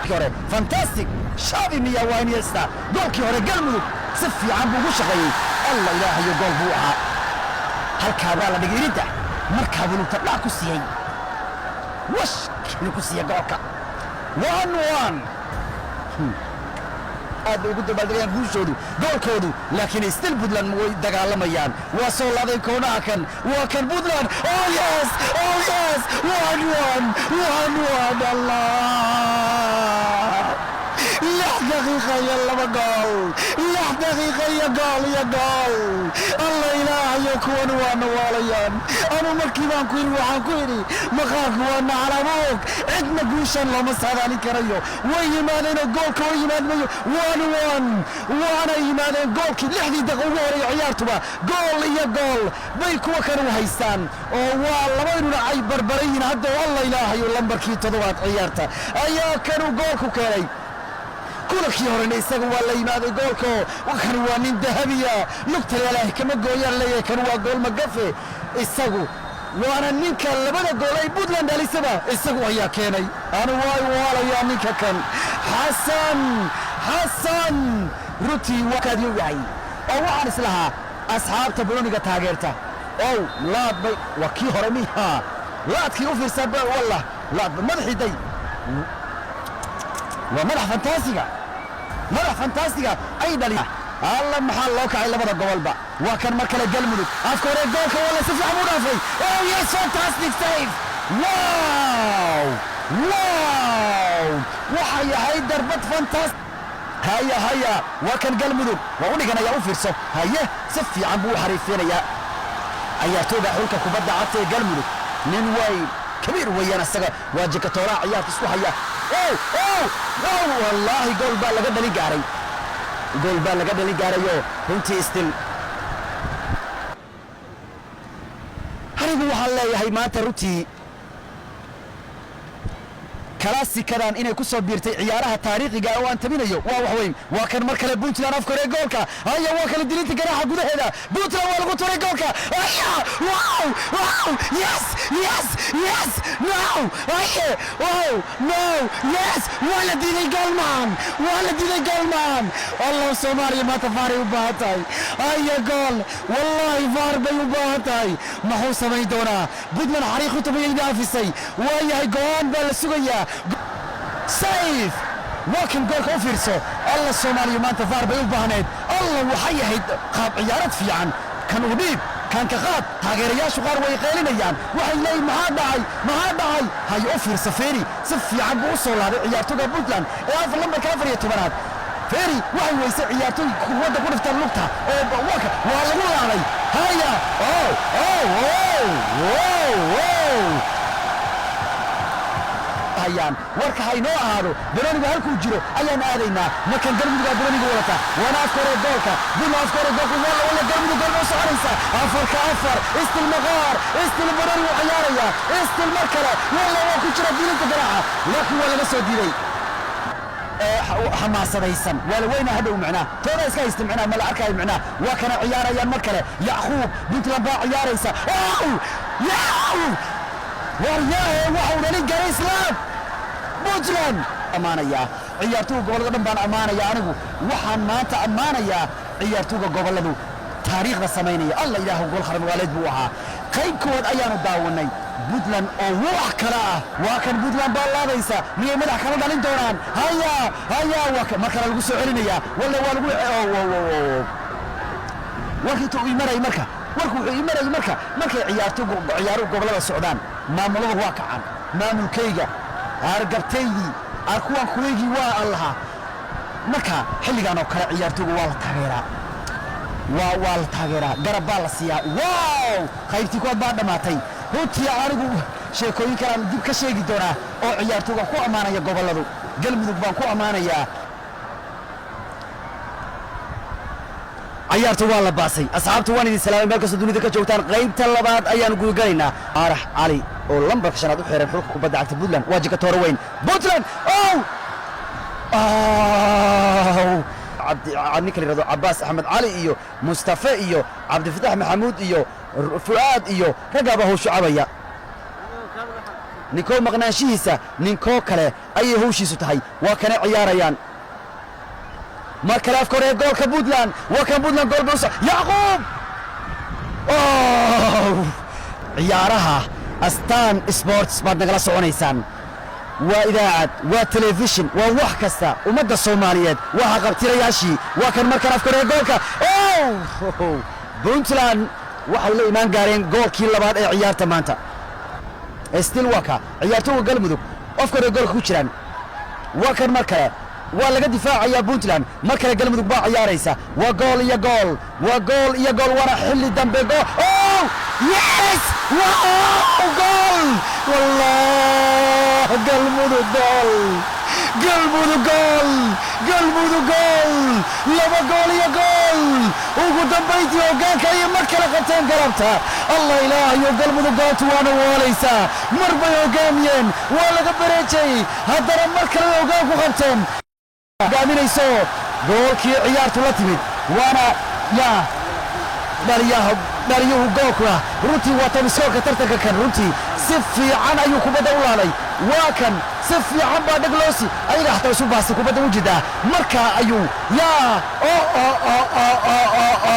Goolkii hore fantastic. Xavi miya? Waa Iniesta. Goolkii hore Galmudug si fiican buu ugu shaqeeyey. Allah Ilaahayo, gool buu ahaa. Halkaa baa la dhigay iridda, markaa buu lugta dhac ku siiyey, wash kii ku siiyey goolka. 1-1. Aad bay ugu dabaaldegayaan guushoodu, goolkoodu, laakiin still Puntland way dagaalamayaan. Waa soo laadeen koonaha kan. Waa kan Puntland. Oh yes, oh yes, 1-1, 1-1. Allah, 6 daqiiqa iyo 2 gool, 6 daqiiqa iyo gool iyo gool. Allah Ilaahayo, kuwan waa nawaalayaan. Anu markii baan ku yidhi, waxaan ku idhi maqaarku waa nacalamoog, cidna guushan looma saadaalin karayo. Way yimaadeenoo goolka way yimaadmayo. 1-1 waana yimaadeen goolkii 6dii daqiiqa ugu horeeya ciyaartuba. Gool iyo gool bay kuwa kan u haystaan oo waa laba dhinac ay barbarayiin hadda. Allah Ilaahayo, lambarkii toddobaad ciyaarta ayaa kanu goolku keenay. Kulankii horena isaga waa la yimaaday goolko. Kan waa nin dahabiya, lugta Ilaahay kama gooyaan leeyahay. Kan waa gool magafe isagu, waana ninka labada gool ay Puntland dhalisaba isagu ayaa keenay. Anu waa waalayaa ninka kan, Xasan. Xasan runtii waa kaadiyo yahay oo waxaan islahaa asxaabta banooniga taageerta ow laad bay. Waa kii hore miha laadkii u fiirsan? Wallah, laad madaxii day. Waa madax fantaasiga, madax fantaasiga ay dhali. Alla, maxaa loo kacay labada gobolba! Waa kan mar kale Galmudug, afka hore goolka. Walla, si fiican u dhaafay. Oh yes, fantastic save! Wow, wow, waxay ahayd darbad fantastic. Haya, haya, waa kan Galmudug, waa u dhiganaya, u fiirso. Haye, si fiican buu u xariifinayaa ciyaartooyga xulka kubadda cagta ee Galmudug. Nin way kabiir weeyaan isaga, waa jikatooraha ciyaarta isku haya. Oh, oh, oh, wallaahi gool baa laga dhalin gaaray, gool baa laga dhalin gaarayo runtii. Still anigu waxaan leeyahay maanta runtii kalaasikadan inay ku soo biirtay ciyaaraha taariikhiga oo aan tabinayo waa wax weyn. Waa kan mar kale Puntland, afka hore goolka. Haya, waa kale dilinta garaaxa gudaheeda. Puntland waa lagu turay goolka. Haya, wow, wow, yes, yes, yes, no, haye, wow, no, yes, waa la diiday goolman, waa la diiday goolman. Allah, Soomaaliya maanta VAR ay u baahan tahay. Haya, gool, wallahi VAR bay u baahan tahay. Muxuu samayn doonaa Puntland? Xariiqu tabayay dhaafisay. Waa yahay, go'aan baa la sugayaa. Safe, waa kan goolka, u fiirso. Alla, Soomaaliya maanta VAR bay u baahneed. Allah, waxay ahayd qaab ciyaarad fiican. Kan u dhiib, kan ka qaad. Taageerayaashu qaar way qeylinayaan, waxay leeyihin: "Maxaa dhacay? Maxaa dhacay?" Hay, u fiirso Feri, si fiican buu u soo laabay ciyaartoyga Puntland ee afar lambarka 14aad. Feri waxay weysay ciyaartoy kuwadda ku dhiftaan lugta oo waa lagu laabay. Haya, oh, oh, oh, oh, oh, hayaan. Warka ha inoo ahaado, banoonigu halkuu jiro ayaan aadaynaa. Markan Galmudugaa banooniga wadata, waana afka hore goolka Buna, afka hore goolka. Walla, walla, Galmudug gool ba u soconaysa. Afarka afar, still maqaar, still banoonigu ciyaaraya, still mar kale. Walla, waa ku jira diilinta garaaca, laakiin waa laga soo diiday. Xamaasadaysan waa la weynaa hadhow micnaa tooda iska haysta micnaa ma la arkaayo micnaa. Waa kana ciyaarayaan mar kale Yacquub. Puntland baa ciyaaraysa. Ow yaw, waryaahe, waxau dhalin garay islaam. Puntland ammaanayaa ciyaartoyga gobollada dhan baan ammaanaya. Anigu waxaan maanta ammaanayaa ciyaartoyga gobolladu taariikhda samaynaya. Allah Ilaahu, gool kharmagaaleed buu ahaa. Qayb koowaad ayaanu daawanay Puntland oo wax kale ah. Waa kan Puntland baa laadaysa. Miyay madax kala dhalin doonaan? Haya, haya, waa mar kale lagu soo celinayaa. Walla, waa lagu warka intuu imarayay marka, warku wuxuu imarayay marka markay ciyaarto ciyaaruhu gobollada socdaan, maamuladu waa kacaan. Maamulkayga aargabtaydii aar kuwaan kuwaygii waa allaha. Marka xilligan oo kale ciyaartoygu waa la taageeraa, waa la taageeraa, garab baa la siiyaa. Wow, qaybtii kuwaad baa dhammaatay. Runtii anigu sheekooyin kalaan dib ka sheegi doonaa oo ciyaartoyga ku ammaanaya gobolladu. Galmudug baan ku ammaanayaa. Ciyaartu waa la baasay. Asxaabtu waan idin salaamay meel kastoo dunida ka joogtaan. Qaybta labaad ayaanu gudagalaynaa. Faarax Cali oo lambarka shanaad u xiran xulka kubadda cagta Puntland, waa jikatooro weyn Puntland. Ow ow, ninka la yihahdo Cabaas Axmed Cali iyo Mustafe iyo Cabdifatax Maxamuud iyo Fu'aad iyo raggaaba howshu cabaya. Ninkoo maqnaanshihiisa ninkoo kale ayay hawshiisu tahay. Waa kana ciyaarayaan mar kale. Afka hore ee goolka Puntland, waa kan Puntland, gool bay. Yacquub! Oh! Ciyaaraha Astaan Sports baad nagala soconaysaan. Waa idaacad, waa telefishin, waa wax kasta. Ummadda Soomaaliyeed waa haqabtirayaashii. Waa kan markan afka hore ee goolka. Oh! Puntland waxay la imaan gaareen goolkii labaad ee ciyaarta maanta. Still waa ka ciyaartooga Galmudug afka hore goolka ku jiraan. Waa kan mar kale, waa laga difaacayaa Puntland. Mar kale Galmudug baa ciyaaraysa. Waa gool iyo gool, waa gool iyo gool, waana xilli dambe. Gool! Oh yes! Wow, gool! Wallah, Galmudug gool, Galmudug gool, Galmudug gool! 2 gool iyo gool. Ugu dambayntii hoggaanka ayay mar kale qabteen galabta. Allah ilaahayo, Galmudug gooltu waana waalaysaa. Mar bay hoggaamiyeen, waa laga bareejay, haddana mar kale bay hoggaan ku qabteen. Hogaaminayso goolkii ciyaartu la timid, waana yaa dhaliyaha, dhaliyuhu goolkuna runtii waa top scorer-ka tartanka kan. Runtii si fiican ayuu kubadda u laalay. Waa kan, si fiican baa dheglosi ayaga xataa isu baastay kubadda u jidaa. Markaa ayuu yaa o o o o o o o.